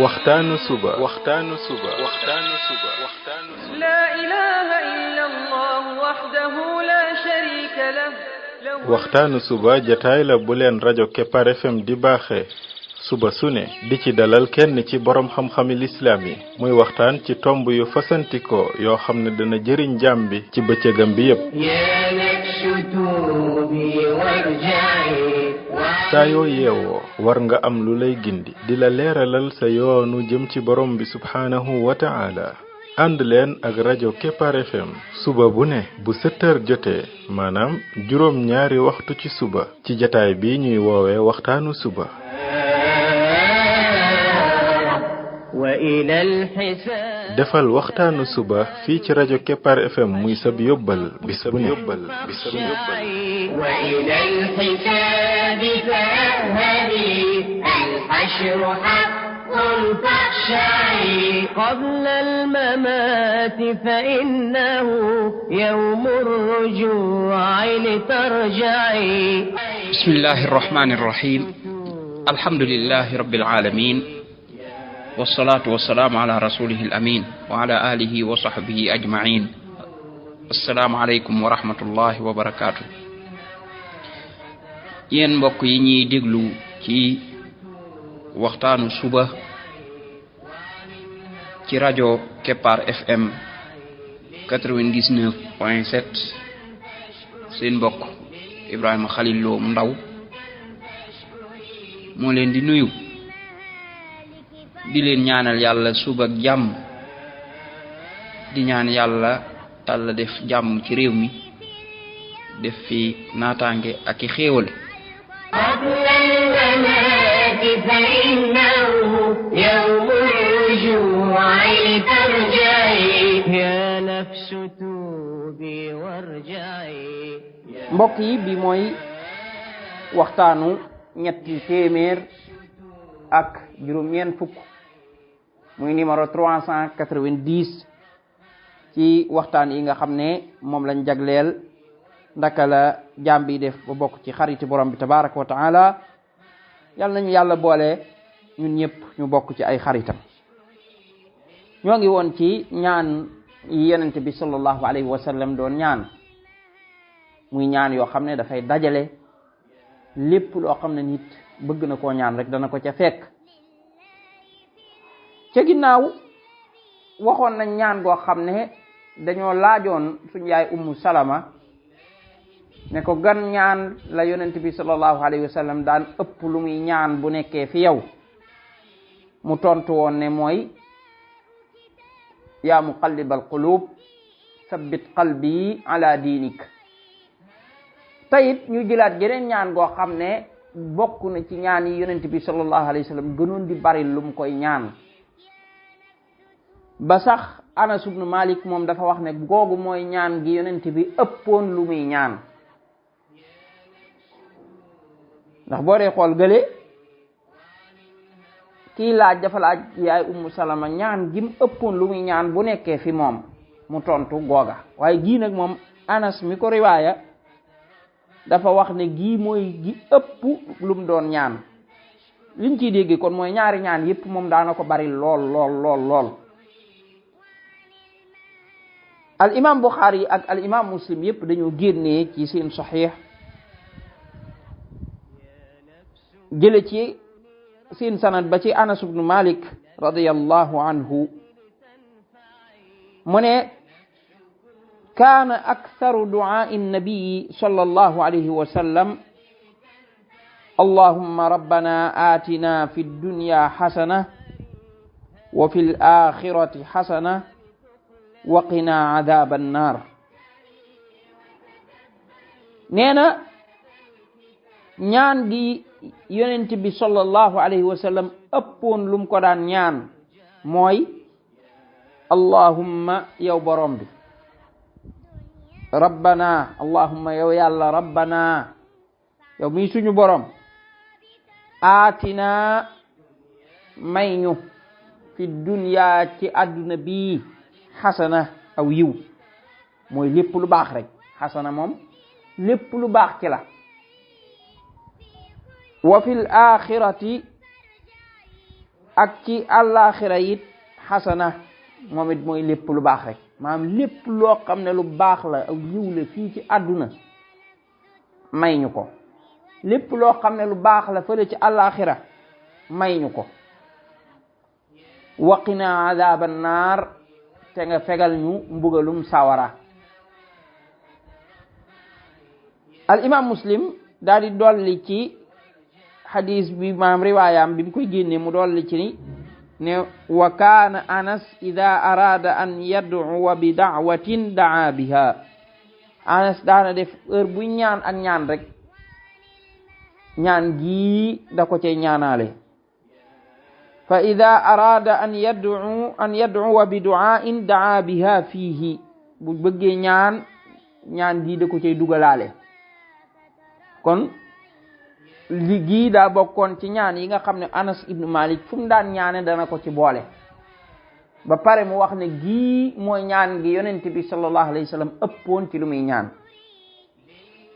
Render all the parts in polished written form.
waxtaanu suba لا إله إلا الله وحده لا شريك له waxtaanu suba jataay la bu leen rajo Kepar FM di baaxee suba su ne di ci dalal kenn ci borom xam-xami lislaam yi muy waxtaan ci tomb yu fasantikoo yoo xam ne dana jëriñ jaam bi ci bëccëgam bi yépp saa yoo yeewoo war nga am lu lay gindi di la leeralal sa yoonu jëm ci borom bi subhaanahu wa ta'ala ànd leen ak rajo Kepar FM suba bu ne bu 7 heures jotee maanaam juróom ñaari waxtu ci suba ci jataay bi ñuy woowee waxtaanu suba defal waxtaanu suba fii ci rajo Kepar FM muy sab yóbbal bis bu ne قبل الممات فإنه يوم الرجوع لترجعي بسم الله الرحمن الرحيم الحمد لله رب العالمين والصلاة والسلام على رسوله الأمين وعلى آله وصحبه أجمعين السلام عليكم ورحمة الله وبركاته yéen mbokk yi ñuy déglu ci waxtaanu suba ci rajo Kepar FM 99.7 seen mbokk Ibrahima Khalil Lo mu ndaw moo leen di nuyu di leen ñaanal yàlla suba ak jàmm di ñaan yàlla Yàlla def jàmm ci réew mi def fi naataange ak i xéewal فإنه يوم الرجوع لترجعي يا نفس توبي وارجعي mbokk yi bi mooy waxtaanu ñetti téeméer ak juróom-ñeent fukk muy numéro 390 ci waxtaan yi nga xam ne moom lañ jagleel ndaka la jaam bi def ba bokk ci xariti borom bi tabaraka wa taala yàlla nañu yàlla boole ñun ñëpp ñu bokk ci ay xaritam ñoo ngi woon ci ñaan yi yonent bi sallallahu alayhi wa sallam doon ñaan muy ñaan yoo xam ne dafay dajale lépp loo xam ne nit bëgg na koo ñaan rek dana ko ca fekk ca ginnaaw waxoon nañ ñaan goo xam ne dañoo laajoon suñu yaay ummu salama ne ko gan ñaan la yonent bi sallallahu alayhi wa sallam daan ëpp lu muy ñaan bu nekkee fi yow mu tontu woon ne mooy yaa muqallibal qulub sabbit qalbi ala diinik tayit ñu jëlaat geneen ñaan goo xam ne bokk na ci ñaan yi yonent bi sallallahu alayhi wa sallam gënoon di bari lu mu koy ñaan ba sax Anas ibn Malik moom dafa wax ne googu mooy ñaan gi yonent bi ëppoon lu muy ñaan ndax boo dee xool gële kii laaj dafa laaj yaay ummu salama ñaan gi mu ëppoon lu muy ñaan bu nekkee fi moom mu tontu googa waaye gii nag moom Anas mi ko riwaaya dafa wax ne gii mooy gi ëpp lu mu doon ñaan liñ ciy dégg kon mooy ñaari ñaan yépp moom daana ko bari lool al imam Bukhari ak al imam Muslim yépp dañoo génnee ci seen saxiix jële ci seen sanad ba ci Anas ibn Malik radiyallahu anhu mu ne kaana aktharu du'aa'i an-nabi sallallahu alayhi wa sallam allahumma rabbana atina fi ad-dunya hasana wa fil akhirati hasana wa qina adhaban nar neena ñaan gi yonent bi sallallahu alayhi wa sallam ëppoon lum ko daan ñaan mooy allahumma yow borom bi rabbana allahumma yow yàlla rabbana yow mi suñu borom aatina may ñu fi dunya ci àdduna bi xasana aw yiw mooy lépp lu baax rek xasana moom lépp lu baax ci la wa fil axirati ak ci àllaaxira it xasana moom it mooy lépp lu baax rek maanaam lépp loo xam ne lu baax la ak yiw la fii ci àdduna may ñu ko lépp loo xam ne lu baax la fële ci àllaaxira may ñu ko waqina adaban naar te nga fegal ñu mbugalum sawara al imam muslim daal di dolli ci hadis bi maam riwaayam bi mu koy génne mu dolli ci ni ne wa kaana anas ida arada an yad'uwa bi da'watin da'a biha anas daana def heure bu ñaan ak ñaan rek ñaan gi da ko cay ñaanaale fa ida arada an yad'uwa bi du'ain da'a biha fihi bu bëggee ñaan gi da ko cay dugalaale kon li gii daa bokkoon ci ñaan yi nga xam ne Anas ibnu Malik fu mu daan ñaane dana ko ci boole ba pare mu wax ne gii mooy ñaan gi yonent bi sallallahu alayhi wa sallam ëppoon ci lu muy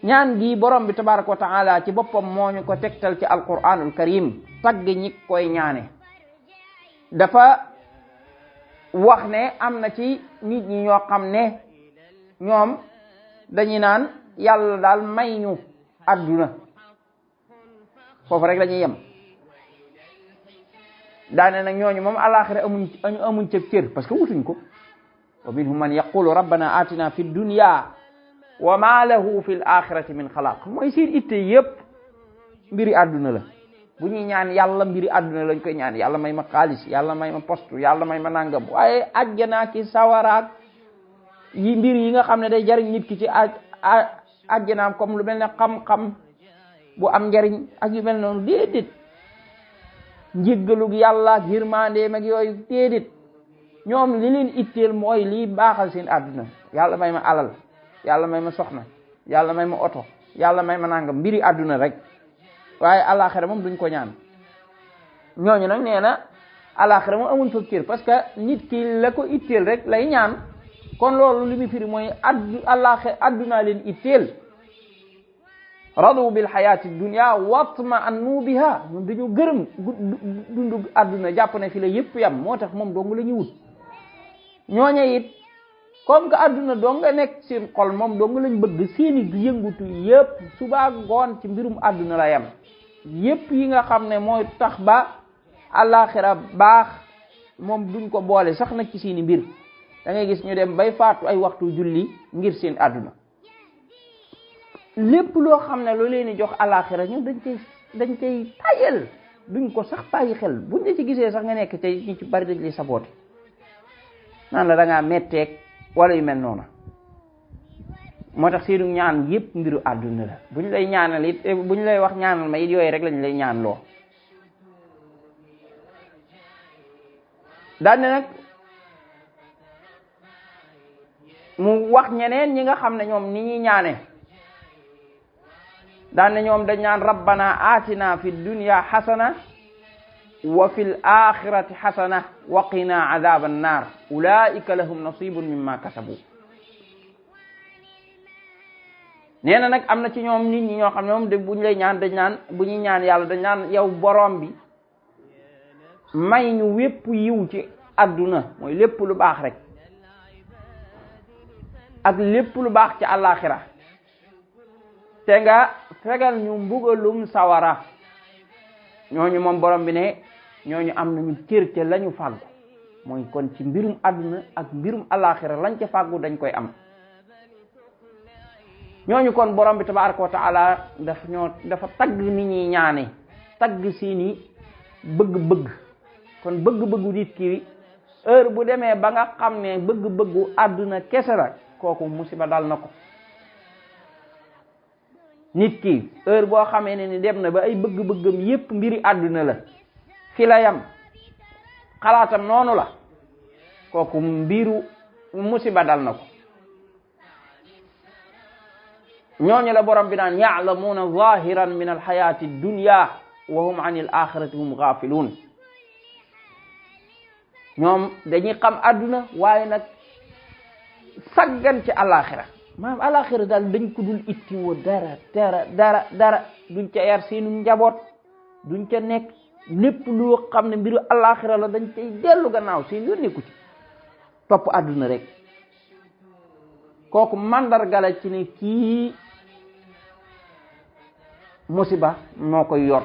ñaan gii borom bi tabaraka wa taala ci boppam moo ñu ko tegtal ci alquranul karim tagg ñi koy ñaane dafa wax ne am na ci nit ñi ñoo xam ne ñoom dañuy naan yàlla daal may ñu adduna foofu rek la ñuy yem daane nag ñooñu moom alaxira amuñ ca cër parce que wutuñ ko wa minhum man yaqulu rabbana atina fi dunya wa ma lahu fi l axirati min xalaq mooy seen itte yépp mbiri àdduna la bu ñuy ñaan yàlla mbiri àdduna lañ koy ñaan yàlla may ma xaalis yàlla may ma poste yàlla may ma nangam waaye ajjana ki sawaraak yi mbir yi nga xam ne day jariñ nit ki ci ajjanaam comme lu mel ne xam-xam bu am njariñ ak yu mel noonu déedéet njéggalug yàlla ak yërmandeem ak yooyu déedéet ñoom li leen itteel mooy lii baaxal seen àdduna yàlla may ma alal yàlla may ma soxna yàlla may ma oto yàlla may ma nangam mbiri àdduna rek waaye alaxira moom duñ ko ñaan ñooñu nag nee na alaxira moom amuñ fa cër parce que nit ki la ko itteel rek lay ñaan kon loolu li mu firi mooy alaxira àdduna leen itteel radu bil hayati dunya watma annu biha ñoom dañoo gërëm dundu àdduna jàpp ne fi la yëpp yam moo tax moom dong la ñu wut ñooñe it comme que àdduna dong nga nekk seen xol moom dong lañ bëgg seeni yëngutu yëpp suba ngoon ci mbirum àdduna la yam yëpp yi nga xam ne mooy tax ba alaxira baax moom duñ ko boole sax nag ci seeni mbir da ngay gis ñu dem bay faatu ay waxtu julli ngir seen àdduna lépp loo xam ne loo leen di jox alaxira ñoom dañ cay tayel duñ ko sax bàyyi xel buñ la ci gisee sax nga nekk tey ñu ci bari dañ lay saboote naan la da ngaa metteeg wala yu mel noonu moo tax seenu ñaan yépp mbiru àdduna la buñ lay ñaanal it buñ lay wax ñaanal ma it yooyu rek lañ lay ñaan loo daal ne nag mu wax ñeneen ñi nga xam ne ñoom ni ñuy ñaane daan ne ñoom dañ naan rabbana atina fi dunya hasana wa fil akhirati hasana wa qina adhaban nar ulaika lahum nasibun mimma kasabu nee na nag am na ci ñoom nit ñi ñoo xam ne moom de buñ lay ñaan dañ naan bu ñuy ñaan yàlla dañ naan yow borom bi may ñu wépp yiw ci adduna mooy lépp lu baax rek ak lépp lu baax ci àllaaxira te nga fegal ñu mbugalum sawara ñooñu moom borom bi ne ñooñu am nañu cër ca lañu fàggu mooy kon ci mbirum àdduna ak mbirum àllaaxira lañ ca fàggu dañ koy am ñooñu kon borom bi tabaraka wa taala dafa tagg nit ñi ñaane tagg seeni bëgg-bëgg kon bëgg-bëggu nit ki heure bu demee ba nga xam ne bëgg-bëggu àdduna kese la kooku musiba dal na ko nit ki heure boo xamee ne ni dem na ba ay bëgg-bëggam yépp mbiri àdduna la fi la yam xalaatam noonu la kooku mbiru musiba dal na ko ñooñu la borom bi naan ya'lamuna zahiran min alxayati dunya wa hum an il axirati hum gafilun ñoom dañuy xam àdduna waaye nag saggan ci alaxira maanaam alaxira daal dañ ko dul ittiwoo dara duñ ca yar seenu njaboot duñ ca nekk lépp lu xam ne mbiru alaxira la dañ cay dellu gannaaw seen yoon nekku ci topp àdduna rek kooku mandargala ci ne kii musiba moo koy yor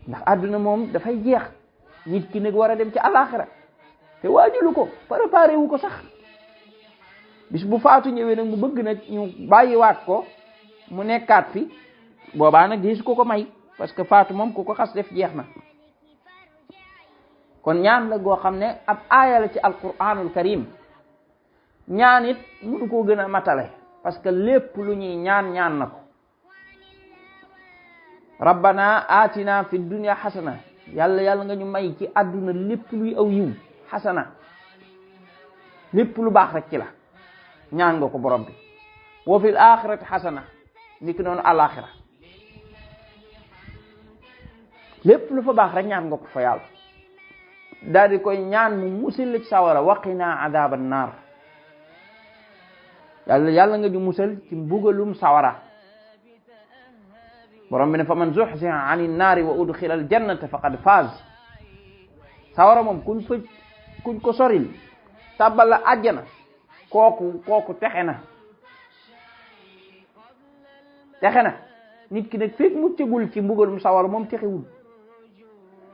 ndax àdduna moom dafay jeex nit ki nag war a dem ci alaxira te waajulu ko préparé wu ko sax bis bu faatu ñëwee nag mu bëgg nag ñu bàyyiwaat ko mu nekkaat fi boobaa nag gisu ko may parce que faatu moom ku ko xas def jeex na kon ñaan la goo xam ne ab aaya la ci alquranul karim ñaan it mënu koo gën a matale parce que lépp lu ñuy ñaan na ko rabbana atina fi dunya xasana yàlla nga ñu may ci àdduna lépp luy aw yiw xasana lépp lu baax rek ci la ñaan nga ko borom bi wa fil axirati xasana ni ki noonu alaxira lépp lu fa baax rek ñaan nga ko fa yàlla daal di koy ñaan mu musil la ci sawara waqina adaban naar yàlla nga ñu musal ci mbugalum sawara borom bi ne fa man zuhziha ani naari wa udxila al jannata faqad faaz sawara moom kuñ ko soril tàbbal la àjjana kooku texe na nit ki nag fekk muccagul ci mbugalum sawara moom texewul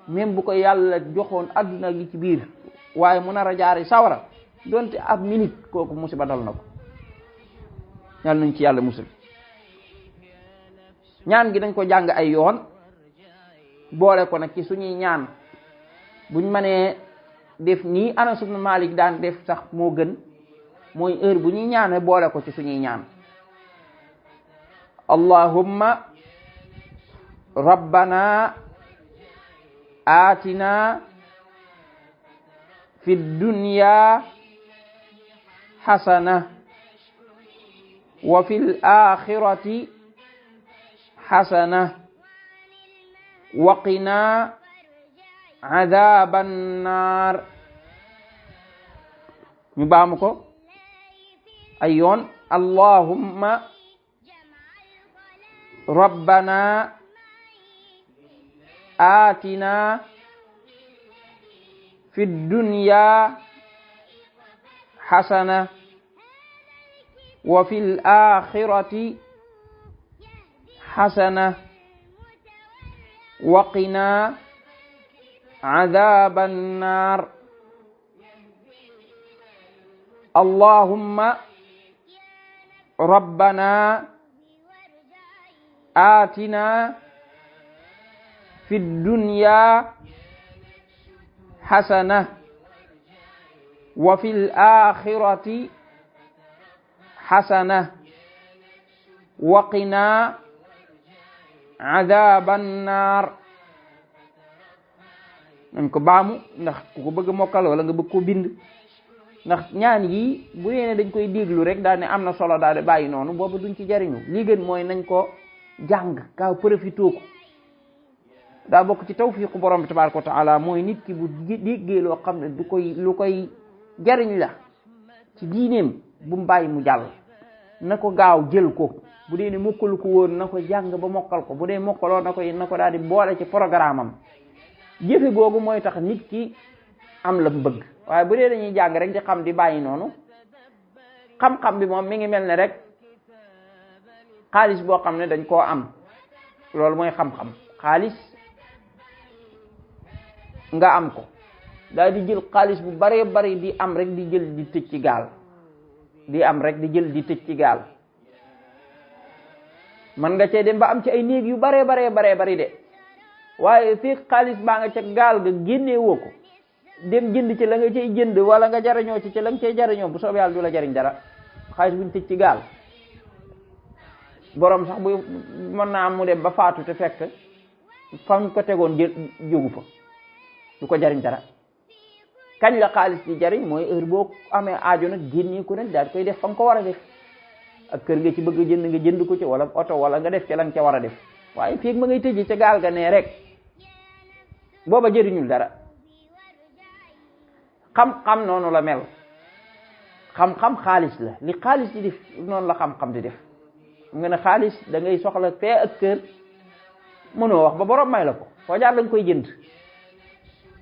même bu ko yàlla joxoon adduna gi ci biir waaye mu nar a jaari sawara donte ab minute kooku musiba dal na ko yàlla nañ ci yàlla musal ñaan gi dañ ko jàng ay yoon boole ko nag ci suñuy ñaan buñ mënee def nii Anas ibn Malik daan def sax moo gën mooy heure bu ñuy ñaane boole ko ci suñuy ñaan allahumma rabbana atina fi dunya hasana wa fil akhirati hasana wa qina adhaban nar ñu baamu ko ay yoon allahumma rabbana atina fi dunya hasana wa fil akhirati hasana wa qina adhaban nar allahumma rabbana atina fi dunya hasana wa fil akhirati hasana wa qina adhaban nar nañ ko baamu ndax ku ko bëgg mokkal wala nga bëgg ko bind ndax ñaan yi bu nee ne dañ koy déglu rek daal ne am na solo daal di bàyyi noonu boobu duñ ci jariñu li gën mooy nañ ko jàng gaaw profité ko daa bokk ci tawfiqu borom bi tabaraka wa taala mooy nit ki bu déggee loo xam ne lu koy jariñ la ci diineem bu mu bàyyi mu jàll na ko gaaw jël ko bu dee ne mokkalu ko woon na ko jàng ba mokkal ko bu dee mokkaloo na ko daal di boole ci programme am jëfe googu mooy tax nit ki am la mu bëgg waaye bu dee dañuy jàng rek di xam di bàyyi noonu xam-xam bi moom mi ngi mel ne rek xaalis boo xam ne dañ koo am loolu mooy xam-xam xaalis nga am ko daal di jël xaalis bu baree bari di am rek di jël di tëj ci gaal di am rek di jël di tëj ci gaal man nga cee dem ba am ci ay néeg yu baree bari de waaye fii xaalis baa nga ca gaal ga génnee woo ko dem jënd ci la nga cay jënd wala nga jariñoo ci la nga cay jariñoo bu soobee yàlla du la jariñ dara xaalis buñ tëj ci gaal borom sax bu mën naa am mu dem ba faatu te fekk fan ko tegoon jógu fa du ko jariñ dara kañ la xaalis di jariñ mooy heure boo amee aajo nag génnee ko nag daal koy def fa nga ko war a def ak kër nga ci bëgg jënd nga jënd ko ci wala oto wala nga def ci la nga ca war a def waaye fii ma ngay tëjee ca gaal ga nee rek booba jëriñul dara xam-xam noonu la mel xam-xam xaalis la li xaalis di def noonu la xam-xam di def nga ne xaalis da ngay soxla fee ak kër mënoo wax ba borom may la ko foo jaar da nga koy jënd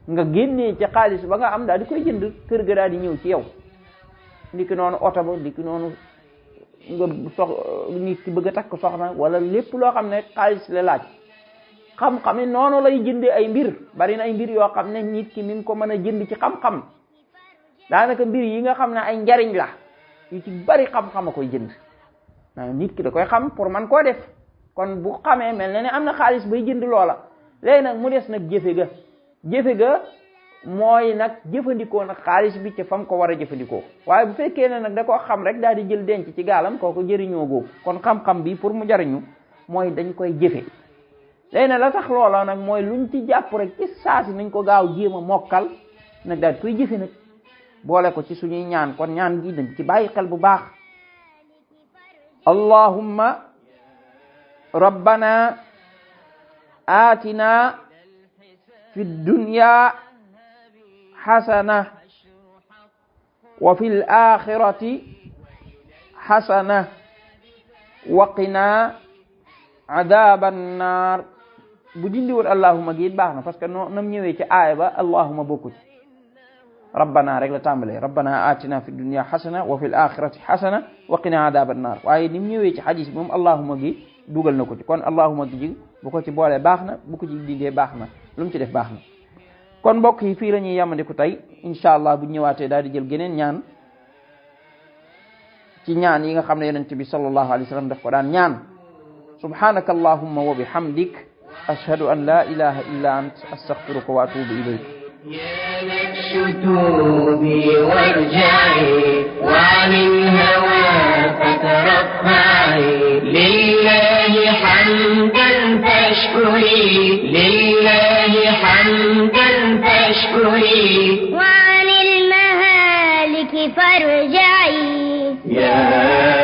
nga génnee ci xaalis ba nga am daal di koy jënd kër ga daal di ñëw ci yow ndiki noonu oto ba ndiki noonu nga nit ki bëgg a takk soxna wala lépp loo xam ne xaalis la laaj xam-xam yi noonu lay jëndee ay mbir bari na ay mbir yoo xam ne nit ki mi ngi ko mën a jënd ci xam-xam daanaka mbir yi nga xam ne ay njariñ la yu ci bari xam-xam a koy jënd nit ki da koy xam pour man koo def kon bu xamee mel na ne am na xaalis bay jënd loola léegi nag mu des nag jëfe ga mooy nag jëfandikoo nag xaalis bi ca fam ko war a jëfandikoo waaye bu fekkee ne nag da koo xam rek daal di jël denc ci gaalam kooku jëriñoo góob kon xam-xam bi pour mu jariñu mooy dañ koy jëfe léegi nag la tax loola nag mooy luñ ci jàpp rek ci saasi nañ ko gaaw jéem a mokkal nag daal di koy jëfe nag boole ko ci suñuy ñaan kon ñaan gi dañ ci bàyyi xel bu baax allahumma rabbana atina fi dunya hasana wa fil akhirati hasana wa qina adaban nar bu dindi wut allahumma gi baax na parce que nam ñëwee ci aaya ba allahumma bokku ci rabbana rek la tàmbalee rabbana atina fi dunya hasana wa fil akhirati hasana wa qina adaban nar waaye nim ñëwee ci hadith moom allahumma gi dugal na ko ci kon allahumma gi bu ko ci boolee baax na bu ko ci dindee baax na lu mu ci def baax na kon mbokk yi fii la ñuy yamandiku tey incha allah bu ñëwaatee daal di jël geneen ñaan ci ñaan yi nga xam ne yonent bi sallallahu alayhi wa sallam daf ko daan ñaan subhanaka allahumma wa bihamdik ashhadu an la ilaha illa ant astaghfiruka wa atubu ilayk يا نفس توبي وارجعي وعن الهوى فترفعي لله حمدا فاشكري لله حمدا فاشكري وعن المهالك فارجعي يا